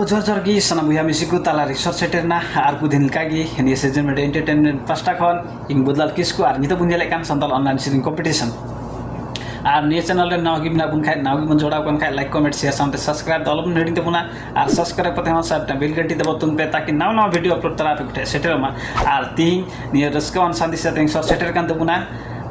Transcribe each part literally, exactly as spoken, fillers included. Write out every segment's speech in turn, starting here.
ᱡᱚᱦᱟᱨ ᱡᱚᱦᱟᱨ ᱜᱮ ᱥᱟᱱᱟᱢ ᱵᱚᱭᱦᱟ ᱢᱤᱥᱤ ᱠᱚ ᱛᱟᱞᱟ ᱨᱮ ᱥᱚᱨ ᱥᱮᱴᱮᱨ ᱮᱱᱟ ᱟᱨ ᱠᱚ ᱫᱤᱱ ᱞᱮᱠᱟ ᱜᱮ ᱱᱤᱭᱟᱹ ᱥᱤᱡᱤᱱ ᱢᱤᱰᱤᱭᱟ ᱮᱱᱴᱟᱨᱴᱮᱱᱢᱮᱱᱴ ᱯᱟᱥᱴᱟ ᱠᱷᱚᱱ ᱤᱧ ᱵᱚᱫᱞᱟᱞ ᱠᱤᱥᱠᱩ ᱟᱨ ᱱᱤᱛᱚᱜ ᱵᱚᱱ ᱧᱮᱞᱮᱫ ᱠᱟᱱ ᱥᱟᱱᱛᱟᱲ ᱚᱱᱞᱟᱭᱤᱱ ᱥᱮᱨᱮᱧ ᱠᱚᱢᱯᱤᱴᱤᱥᱚᱱ᱾ ᱟᱨ ᱱᱤᱭᱟᱹ ᱪᱮᱱᱮᱞ ᱨᱮ ᱱᱟᱣᱟ ᱜᱮ ᱢᱮᱱᱟᱜ ᱵᱚᱱ ᱠᱷᱟᱡ, ᱱᱟᱣᱟ ᱜᱮᱵᱚᱱ ᱡᱚᱲᱟᱣ ᱠᱟᱱ ᱠᱷᱟᱡ, ᱞᱟᱭᱤᱠ, ᱠᱚᱢᱮᱱᱴ, ᱥᱮᱭᱟᱨ ᱥᱟᱶᱛᱮ ᱥᱟᱵᱥᱠᱨᱟᱭᱤᱵ ᱫᱚ ᱟᱞᱚᱵᱚᱱ ᱦᱤᱲᱤᱧ ᱛᱟᱵᱚᱱᱟ᱾ ᱟᱨ ᱥᱟᱵᱥᱠᱨᱟᱭᱤᱵ ᱠᱟᱛᱮ ᱦᱚᱸ ᱥᱟᱵ ᱵᱮᱞ ᱜᱷᱟᱱᱴᱤ ᱫᱟᱵᱟᱣ ᱛᱟᱵᱚᱱ ᱯᱮ, ᱛᱟᱠᱤ ᱱᱟᱣᱟ ᱱᱟᱣᱟ ᱵᱷᱤᱰᱤᱭᱳ ᱟᱯᱞᱳᱰ ᱛᱚᱨᱟ ᱟᱯᱮ ᱠᱚᱴᱷᱮᱱ ᱥᱮᱴᱮᱨᱚᱜ ᱢᱟ᱾ ᱟᱨ ᱛᱤᱦᱤᱧ ᱱᱤᱭᱟᱹ ᱨᱟᱹᱥᱠᱟᱹᱣᱟᱱ ᱥᱟᱸᱫᱮᱥ ᱟᱛᱮ ᱥᱚᱨ ᱥᱮᱴᱮᱨ ᱠᱟᱱ ᱛᱟᱵᱚᱱᱟ᱾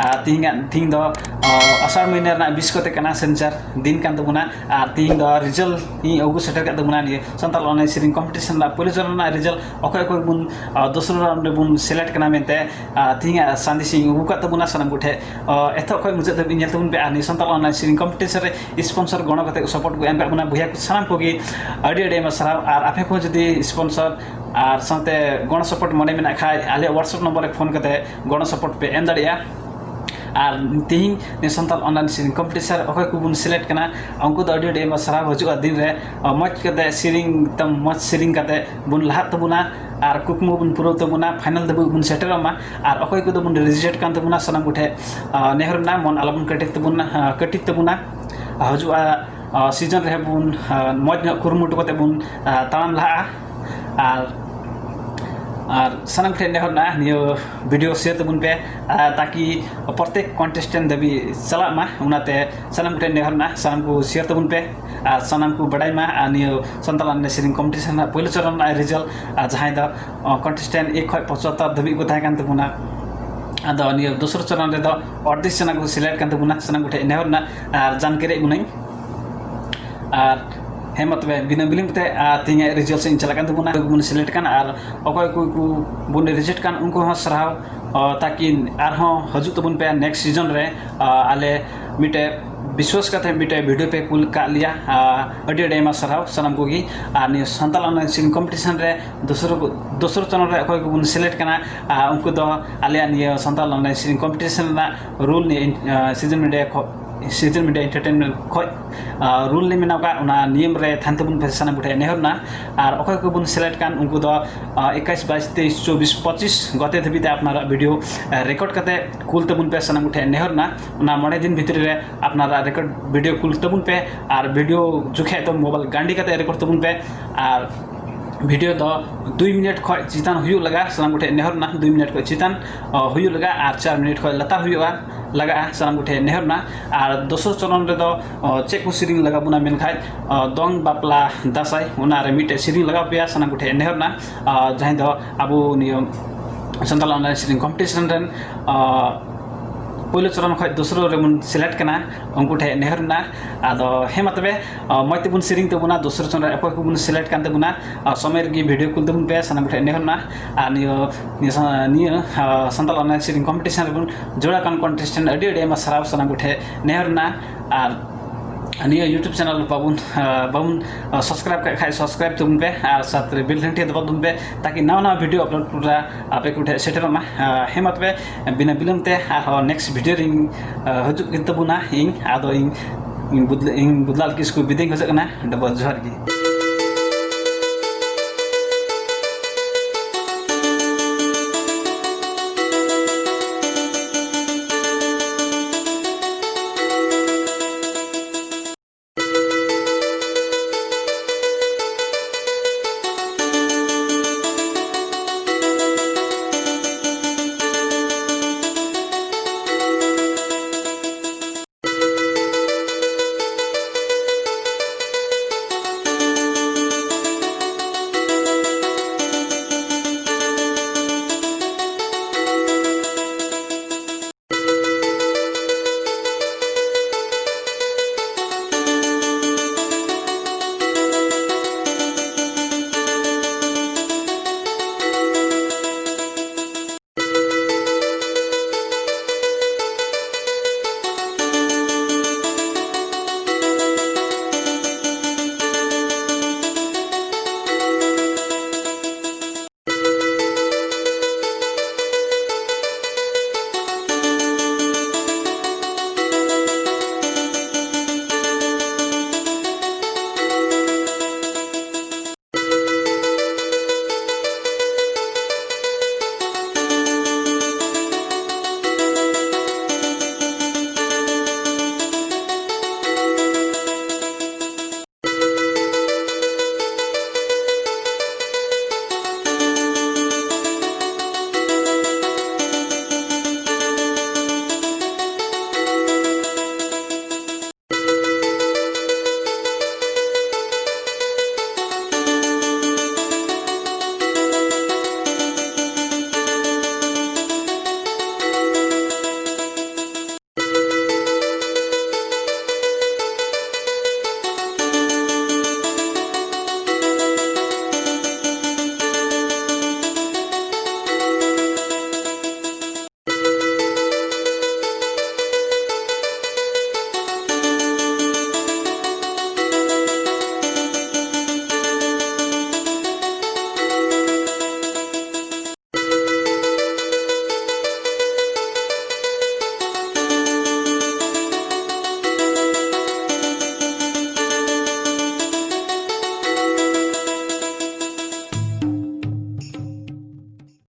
ᱟᱨ ᱛᱤᱦᱤᱧᱟᱜ ᱛᱤᱦᱤᱧ ᱫᱚ ᱚ, ᱟᱥᱟᱲ ᱢᱟᱹᱦᱱᱟᱹ ᱨᱮᱱᱟᱜ ᱵᱤᱥ ᱠᱚᱛᱮ ᱠᱟᱱᱟ, ᱥᱮᱱᱪᱟᱨ ᱫᱤᱱ ᱠᱟᱱ ᱛᱟᱵᱚᱱᱟ᱾ ᱟᱨ ᱛᱤᱦᱤᱧ ᱫᱚ ᱨᱮᱡᱟᱞᱴ ᱤᱧ ᱟᱹᱜᱩ ᱥᱮᱴᱮᱨ ᱠᱟᱜ ᱛᱟᱵᱚᱱᱟ ᱱᱤᱭᱟᱹ ᱥᱟᱱᱛᱟᱲ ᱚᱱᱞᱟᱭᱤᱱ ᱥᱮᱨᱮᱧ ᱠᱚᱢᱯᱤᱴᱤᱥᱚᱱ ᱨᱮᱱᱟᱜ ᱯᱳᱭᱞᱳ ᱪᱚᱨᱚᱱ ᱨᱮᱱᱟᱜ ᱨᱮᱡᱟᱞᱴ, ᱚᱠᱚᱭ ᱚᱠᱚᱭ ᱵᱚᱱ ᱚ, ᱫᱚᱥᱨᱟ ᱨᱟᱣᱩᱱᱰ ᱨᱮᱵᱚᱱ ᱥᱤᱞᱮᱠᱴ ᱠᱟᱱᱟ ᱢᱮᱱᱛᱮ᱾ ᱟᱨ ᱛᱤᱦᱤᱧᱟᱜ ᱥᱟᱸᱫᱮᱥ ᱤᱧ ᱟᱹᱜᱩ ᱠᱟᱜ ᱛᱟᱵᱚᱱᱟ ᱥᱟᱱᱟᱢ ᱠᱚᱴᱷᱮᱱ᱾ ᱚ, ᱮᱛᱚᱦᱚᱵ ᱠᱷᱚᱱ ᱢᱩᱪᱟᱹᱫ ᱫᱷᱟᱹᱵᱤᱡ ᱧᱮᱞ ᱛᱟᱵᱚᱱ ᱯᱮ ᱟᱨ ᱱᱤᱭᱟᱹ ᱥᱟᱱᱛᱟᱲ ᱚᱱᱞᱟᱭᱤᱱ ᱥᱮᱨᱮᱧ ᱠᱚᱢᱯᱤᱴᱤᱥᱚᱱ ᱨᱮ ᱥᱯᱚᱱᱥᱚᱨ ᱜᱚᱲᱚ ᱠᱟᱛᱮ ᱥᱟᱯᱳᱨᱴ ᱠᱚ ᱮᱢ ᱠᱟᱜ ᱵᱚᱱᱟ ᱵᱚᱭᱦᱟ ᱠᱚ ᱥᱟᱱᱟᱢ ᱠᱚᱜᱮ ᱟᱹᱰᱤ ᱟᱹᱰᱤ ᱟᱭᱢᱟ ᱥᱟᱨᱦᱟᱣ᱾ ᱟᱨ ᱟᱯᱮ ᱠᱚᱦᱚᱸ ᱡᱩᱫᱤ ᱥᱯᱚᱱᱥᱚᱨ ᱟᱨ ᱥᱟᱶᱛᱮ ᱜᱚᱲᱚ ᱥᱚᱯᱚᱦᱚᱫ ᱢᱚᱱᱮ ᱢᱮᱱᱟᱜ ᱠᱷᱟᱡ ᱟᱞᱮᱭᱟᱜ WhatsApp ᱱᱚᱢᱵᱚᱨ ᱨᱮ ᱯᱷᱳᱱ ᱠᱟᱛᱮ ᱜᱚᱲᱚ ᱥᱚᱯᱚᱦᱚᱫ ᱯᱮ ᱮᱢ ᱫᱟᱲᱮᱭᱟᱜᱼᱟ᱾ ᱟᱨ ᱛᱤᱦᱤᱧ ᱱᱤᱭᱟᱹ ᱥᱟᱱᱛᱟᱲ ᱚᱱᱞᱟᱭᱤᱱ ᱥᱮᱨᱮᱧ ᱠᱚᱢᱯᱤᱴᱤᱥᱚᱱ ᱨᱮ ᱚᱠᱚᱭ ᱠᱚᱵᱚᱱ ᱥᱤᱞᱮᱠᱴ ᱠᱟᱱᱟ, ᱩᱱᱠᱩ ᱫᱚ ᱟᱹᱰᱤ ᱟᱹᱰᱤ ᱟᱭᱢᱟ ᱥᱟᱨᱦᱟᱣ᱾ ᱦᱤᱡᱩᱜᱼᱟ ᱫᱤᱱ ᱨᱮ ᱟᱨ ᱢᱚᱡᱽ ᱠᱟᱛᱮ ᱥᱮᱨᱮᱧ ᱛᱟᱢ, ᱢᱚᱡᱽ ᱥᱮᱨᱮᱧ ᱠᱟᱛᱮ ᱵᱚᱱ ᱞᱟᱦᱟᱜ ᱛᱟᱵᱚᱱᱟ ᱟᱨ ᱠᱩᱠᱢᱩ ᱵᱚᱱ ᱯᱩᱨᱟᱹᱣ ᱛᱟᱵᱚᱱᱟ, ᱯᱷᱟᱭᱱᱟᱞ ᱫᱷᱟᱹᱵᱤᱡ ᱵᱚᱱ ᱥᱮᱴᱮᱨᱚᱜ ᱢᱟ᱾ ᱟᱨ ᱚᱠᱚᱭ ᱠᱚᱫᱚ ᱵᱚᱱ ᱨᱤᱡᱮᱠᱴ ᱠᱟᱱ ᱛᱟᱵᱚᱱᱟ, ᱥᱟᱱᱟᱢ ᱠᱚᱴᱷᱮᱱ ᱟᱨ ᱱᱮᱦᱚᱨ ᱢᱮᱱᱟᱜᱼᱟ, ᱢᱚᱱ ᱟᱞᱚᱵᱚᱱ ᱠᱟᱹᱴᱤᱡ ᱛᱟᱵᱚᱱᱟ, ᱟᱨ ᱠᱟᱹᱴᱤᱡ ᱛᱟᱵᱚᱱᱟ᱾ ᱟᱨ ᱦᱤᱡᱩᱜᱼᱟ ᱟᱨ ᱥᱤᱡᱚᱱ ᱨᱮᱦᱚᱸ ᱵᱚᱱ ᱟᱨ ᱢᱚᱡᱽ ᱧᱚᱜ ᱠᱩᱨᱩᱢᱩᱴᱩ ᱠᱟᱛᱮ ᱵᱚᱱ ᱟᱨ ᱛᱟᱲᱟᱢ ᱞᱟᱦᱟᱜᱼᱟ᱾ ᱟᱨ ᱟᱨ ᱥᱟᱱᱟᱢ ᱴᱷᱮᱱ ᱱᱮᱦᱚᱨ ᱢᱮᱱᱟᱜᱼᱟ, ᱱᱤᱭᱟᱹ ᱵᱷᱤᱰᱤᱭᱳ ᱥᱮᱭᱟᱨ ᱛᱟᱵᱚᱱ ᱯᱮ, ᱟᱨ ᱛᱟᱠᱤ ᱯᱨᱚᱛᱮᱠ ᱠᱚᱱᱴᱮᱥᱴᱮᱱᱴ ᱫᱷᱟᱹᱵᱤᱡ ᱪᱟᱞᱟᱜ ᱢᱟ᱾ ᱚᱱᱟᱛᱮ ᱥᱟᱱᱟᱢ ᱠᱚᱴᱷᱮᱱ ᱱᱮᱦᱚᱨ ᱢᱮᱱᱟᱜᱼᱟ, ᱥᱟᱱᱟᱢ ᱠᱚ ᱥᱮᱭᱟᱨ ᱛᱟᱵᱚᱱ ᱯᱮ ᱟᱨ ᱥᱟᱱᱟᱢ ᱠᱚ ᱵᱟᱰᱟᱭ ᱢᱟ ᱟᱨ ᱱᱤᱭᱟᱹ ᱥᱟᱱᱛᱟᱲ ᱚᱱᱞᱟᱭᱤᱱ ᱥᱮᱨᱮᱧ ᱠᱚᱢᱯᱤᱴᱤᱥᱚᱱ ᱨᱮᱱᱟᱜ ᱯᱳᱭᱞᱳ ᱪᱚᱨᱚᱱ ᱨᱮᱱᱟᱜ ᱨᱮᱡᱟᱞᱴ᱾ ᱟᱨ ᱡᱟᱦᱟᱸᱭ ᱫᱚ ᱠᱚᱱᱴᱮᱥᱴᱮᱱᱴ ᱮᱠ ᱠᱷᱚᱱ ᱯᱚᱸᱪᱟᱛᱛᱚᱨ ᱫᱷᱟᱹᱵᱤᱡ ᱠᱚ ᱛᱟᱦᱮᱸ ᱠᱟᱱ ᱛᱟᱵᱚᱱᱟ, ᱟᱫᱚ ᱱᱤᱭᱟᱹ ᱫᱚᱥᱟᱨ ᱪᱚᱨᱚᱱ ᱨᱮᱫᱚ ᱟᱴᱛᱨᱤᱥ ᱡᱚᱱᱟ ᱠᱚ ᱥᱤᱞᱮᱠᱴ ᱠᱟᱱ ᱛᱟᱵᱚᱱᱟ᱾ ᱥᱟᱱᱟᱢ ᱠᱚᱴᱷᱮᱱ ᱱᱮᱦᱚᱨ ᱢᱮᱱᱟᱜᱼᱟ ᱟᱨ ᱡᱟᱱᱠᱟᱨᱤ ᱮᱫ ᱵᱚᱱᱟᱹᱧ᱾ ᱟᱨ ᱦᱮᱸ, ᱢᱟ ᱛᱚᱵᱮ ᱵᱤᱱᱟᱹ ᱵᱤᱞᱚᱢ ᱛᱮ ᱟᱨ ᱛᱮᱦᱮᱧᱟᱜ ᱨᱮᱡᱟᱞᱴ ᱥᱮᱫ ᱤᱧ ᱪᱟᱞᱟᱜ ᱠᱟᱱ ᱛᱟᱵᱚᱱᱟ᱾ ᱚᱠᱚᱭ ᱠᱚᱵᱚᱱ ᱥᱤᱞᱮᱠᱴ ᱠᱟᱱ ᱟᱨ ᱚᱠᱚᱭ ᱠᱚ ᱠᱚ ᱵᱚᱱ ᱨᱤᱡᱮᱠᱴ ᱠᱟᱱ, ᱩᱱᱠᱩ ᱦᱚᱸ ᱥᱟᱨᱦᱟᱣ᱾ ᱟᱨ ᱛᱟᱠᱤ ᱟᱨᱦᱚᱸ ᱦᱤᱡᱩᱜ ᱛᱟᱵᱚᱱ ᱯᱮ ᱱᱮᱠᱥᱴ ᱥᱤᱡᱚᱱ ᱨᱮ᱾ ᱟᱨ ᱟᱞᱮ ᱢᱤᱫᱴᱮᱡ ᱵᱤᱥᱣᱟᱥ ᱠᱟᱛᱮ ᱢᱤᱫᱴᱮᱡ ᱵᱷᱤᱰᱤᱭᱳ ᱯᱮ ᱠᱩᱞ ᱠᱟᱜ ᱞᱮᱭᱟ᱾ ᱟᱨ ᱟᱹᱰᱤ ᱟᱹᱰᱤ ᱟᱭᱢᱟ ᱥᱟᱨᱦᱟᱣ ᱥᱟᱱᱟᱢ ᱠᱚᱜᱮ᱾ ᱟᱨ ᱱᱤᱭᱟᱹ ᱥᱟᱱᱛᱟᱲ ᱚᱱᱞᱟᱭᱤᱱ ᱥᱮᱨᱮᱧ ᱠᱚᱢᱯᱤᱴᱤᱥᱚᱱ ᱨᱮ ᱫᱚᱥᱟᱨ ᱫᱚᱥᱟᱨ ᱪᱚᱨᱚᱱ ᱨᱮ ᱚᱠᱚᱭ ᱠᱚᱵᱚᱱ ᱥᱤᱞᱮᱠᱴ ᱠᱟᱱᱟ, ᱟᱨ ᱩᱱᱠᱩ ᱫᱚ ᱟᱞᱮᱭᱟᱜ ᱱᱤᱭᱟᱹ ᱥᱟᱱᱛᱟᱲ ᱚᱱᱞᱟᱭᱤᱱ ᱥᱮᱨᱮᱧ ᱠᱚᱢᱯᱤᱴᱤᱥᱚᱱ ᱨᱮᱱᱟᱜ ᱨᱩᱞ ᱱᱤᱭᱟᱹ ᱥᱤᱡᱚᱱ ᱢᱤᱰᱤᱭᱟ ᱠᱷᱚᱱ ᱥᱤᱨᱡᱚᱱ ᱢᱤᱰᱤᱭᱟ ᱮᱱᱴᱟᱨᱴᱮᱱᱢᱮᱱᱴ ᱠᱷᱚᱡ ᱨᱩᱞ ᱞᱮ ᱢᱮᱱᱟᱣ ᱠᱟᱜ, ᱚᱱᱟ ᱱᱤᱭᱚᱢ ᱨᱮ ᱛᱟᱦᱮᱱ ᱛᱟᱵᱚᱱ ᱯᱮ ᱥᱟᱱᱟᱢ ᱠᱚᱴᱷᱮᱱ ᱱᱮᱦᱚᱨ ᱱᱟ᱾ ᱟᱨ ᱚᱠᱚᱭ ᱠᱚᱵᱚᱱ ᱥᱤᱞᱮᱠᱴ ᱠᱟᱱ, ᱩᱱᱠᱩ ᱫᱚ ᱮᱠᱟᱭᱤᱥ, ᱵᱟᱭᱤᱥ, ᱛᱮᱭᱤᱥ, ᱪᱚᱵᱵᱤᱥ, ᱯᱚᱸᱪᱤᱥ ᱜᱚᱛᱮ ᱫᱷᱟᱹᱵᱤᱡ ᱛᱮ ᱟᱯᱱᱟᱨᱟᱜ ᱵᱷᱤᱰᱤᱭᱳ ᱨᱮᱠᱚᱨᱰ ᱠᱟᱛᱮ ᱠᱩᱞ ᱛᱟᱵᱚᱱ ᱯᱮ ᱥᱟᱱᱟᱢ ᱠᱚᱴᱷᱮᱱ ᱱᱮᱦᱚᱨ ᱱᱟ᱾ ᱚᱱᱟ ᱢᱚᱬᱮ ᱫᱤᱱ ᱵᱷᱤᱛᱨᱤ ᱨᱮ ᱟᱯᱱᱟᱨᱟᱜ ᱨᱮᱠᱚᱨᱰ ᱵᱷᱤᱰᱤᱭᱳ ᱠᱩᱞ ᱛᱟᱵᱚᱱ ᱯᱮ᱾ ᱟᱨ ᱵᱷᱤᱰᱤᱭᱳ ᱡᱚᱠᱷᱮᱡ ᱫᱚ ᱢᱳᱵᱟᱭᱤᱞ ᱜᱟᱱᱰᱤ ᱠᱟᱛᱮ ᱨᱮᱠᱚᱨᱰ ᱛᱟᱵᱚᱱ ᱯᱮ᱾ ᱟᱨ ᱵᱷᱤᱰᱤᱭᱳ ᱫᱚ ᱫᱩᱭ ᱢᱤᱱᱤᱴ ᱠᱷᱚᱡ ᱪᱮᱛᱟᱱ ᱦᱩᱭᱩᱜ ᱞᱟᱜᱟᱜᱼᱟ ᱥᱟᱱᱟᱢ ᱠᱚᱴᱷᱮᱱ ᱱᱮᱦᱚᱨ ᱱᱟ᱾ ᱫᱩᱭ ᱢᱤᱱᱤᱴ ᱠᱷᱚᱡ ᱪᱮᱛᱟᱱ ᱦᱩᱭᱩᱜ ᱞᱟᱜᱟᱜᱼᱟ ᱟᱨ ᱪᱟᱨ ᱢᱤᱱᱤᱴ ᱠᱷᱚᱡ ᱞᱟᱛᱟᱨ ᱦᱩᱭᱩᱜᱼᱟ ᱞᱟᱜᱟᱜᱼᱟ ᱥᱟᱱᱟᱢ ᱠᱚᱴᱷᱮᱱ ᱱᱮᱦᱚᱨ ᱱᱟ᱾ ᱟᱨ ᱫᱚᱥᱚᱨ ᱪᱚᱨᱚᱱ ᱨᱮᱫᱚ ᱪᱮᱫ ᱠᱚ ᱥᱮᱨᱮᱧ ᱞᱟᱜᱟᱣ ᱵᱚᱱᱟ ᱢᱮᱱᱠᱷᱟᱡ ᱫᱚᱝ ᱵᱟᱯᱞᱟ ᱫᱟᱸᱥᱟᱭ, ᱚᱱᱟ ᱨᱮ ᱢᱤᱫᱴᱮᱡ ᱥᱮᱨᱮᱧ ᱞᱟᱜᱟᱣ ᱯᱮᱭᱟ ᱥᱟᱱᱟᱢ ᱠᱚᱴᱷᱮᱱ ᱱᱮᱦᱚᱨ ᱱᱟ᱾ ᱡᱟᱦᱟᱸᱭ ᱫᱚ ᱟᱵᱚ ᱱᱤᱭᱟᱹ ᱥᱟᱱᱛᱟᱲ ᱚᱱᱞᱟᱭᱤᱱ ᱥᱮᱨᱮᱧ ᱠᱚᱢᱯᱤᱴᱤᱥᱚᱱ ᱨᱮᱱ ᱯᱳᱭᱞᱳ ᱪᱚᱨᱚᱱ ᱠᱷᱚᱡ ᱫᱚᱥᱨᱚ ᱨᱮᱵᱚᱱ ᱥᱤᱞᱮᱠᱴ ᱠᱟᱱᱟ, ᱩᱱᱠᱩ ᱴᱷᱮᱱ ᱱᱮᱦᱚᱨ ᱢᱮᱱᱟᱜᱼᱟ᱾ ᱟᱫᱚ ᱦᱮᱸ ᱢᱟ ᱛᱚᱵᱮ, ᱢᱚᱡᱽ ᱛᱮᱵᱚᱱ ᱥᱮᱨᱮᱧ ᱛᱟᱵᱚᱱᱟ᱾ ᱫᱚᱥᱨᱚ ᱪᱚᱨᱚᱱ ᱨᱮ ᱚᱠᱚᱭ ᱠᱚᱵᱚᱱ ᱥᱤᱞᱮᱠᱴ ᱠᱟᱱ ᱛᱟᱵᱚᱱᱟ, ᱥᱚᱢᱚᱭ ᱨᱮᱜᱮ ᱵᱷᱤᱰᱤᱭᱳ ᱠᱩᱞ ᱛᱟᱵᱚᱱ ᱯᱮ ᱥᱟᱱᱟᱢ ᱠᱚᱴᱷᱮᱱ ᱱᱮᱦᱚᱨ ᱢᱮᱱᱟᱜᱼᱟ᱾ ᱟᱨ ᱱᱤᱭᱟᱹ ᱱᱤᱭᱟᱹ ᱥᱟᱱᱛᱟᱲ ᱚᱱᱞᱟᱭᱤᱱ ᱥᱮᱨᱮᱧ ᱠᱚᱢᱯᱤᱴᱤᱥᱚᱱ ᱨᱮᱵᱚᱱ ᱡᱚᱲᱟᱣ ᱠᱟᱱ ᱠᱚᱱᱴᱮᱥᱴᱮᱱᱴ ᱟᱹᱰᱤ ᱟᱹᱰᱤ ᱟᱭᱢᱟ ᱥᱟᱨᱦᱟᱣ ᱥᱟᱱᱟᱢ ᱠᱚᱴᱷᱮᱱ ᱱᱮᱦᱚᱨ ᱢᱮᱱᱟᱜᱼᱟ᱾ ᱟᱨ ᱱᱤᱭᱟᱹ YouTube ᱪᱮᱱᱮᱞ ᱵᱟᱵᱚᱱ ᱵᱟᱵᱚᱱ ᱥᱟᱵᱥᱠᱨᱟᱭᱤᱵ ᱠᱟᱜ ᱠᱷᱟᱡ ᱥᱟᱵᱥᱠᱨᱟᱭᱤᱵ ᱛᱟᱵᱚᱱ ᱯᱮ ᱟᱨ ᱥᱟᱛ ᱨᱮ ᱵᱮᱞ ᱜᱷᱟᱱᱴᱤ ᱫᱟᱵᱟᱣ ᱛᱟᱵᱚᱱ ᱯᱮ, ᱛᱟᱠᱤ ᱱᱟᱣᱟ ᱱᱟᱣᱟ ᱵᱷᱤᱰᱤᱭᱳ ᱟᱯᱞᱳᱰ ᱯᱩᱨᱟ ᱟᱯᱮ ᱠᱚᱴᱷᱮᱱ ᱥᱮᱴᱮᱨᱚᱜ ᱢᱟ᱾ ᱦᱮᱸ ᱢᱟ ᱛᱚᱵᱮ, ᱵᱤᱱᱟᱹ ᱵᱤᱞᱚᱢ ᱛᱮ ᱟᱨᱦᱚᱸ ᱱᱮᱠᱥᱴ ᱵᱷᱤᱰᱤᱭᱳ ᱨᱤᱧ ᱦᱤᱡᱩᱜ ᱠᱟᱱ ᱛᱟᱵᱚᱱᱟ᱾ ᱤᱧ ᱟᱫᱚ ᱤᱧ ᱤᱧ ᱵᱚᱫᱞᱟ ᱠᱤᱥᱠᱩ ᱵᱤᱫᱟᱹᱭ ᱠᱷᱚᱡᱚᱜ ᱠᱟᱱᱟ᱾ ᱰᱚᱵᱚᱞ ᱡᱚᱦᱟᱨ ᱜᱮ᱾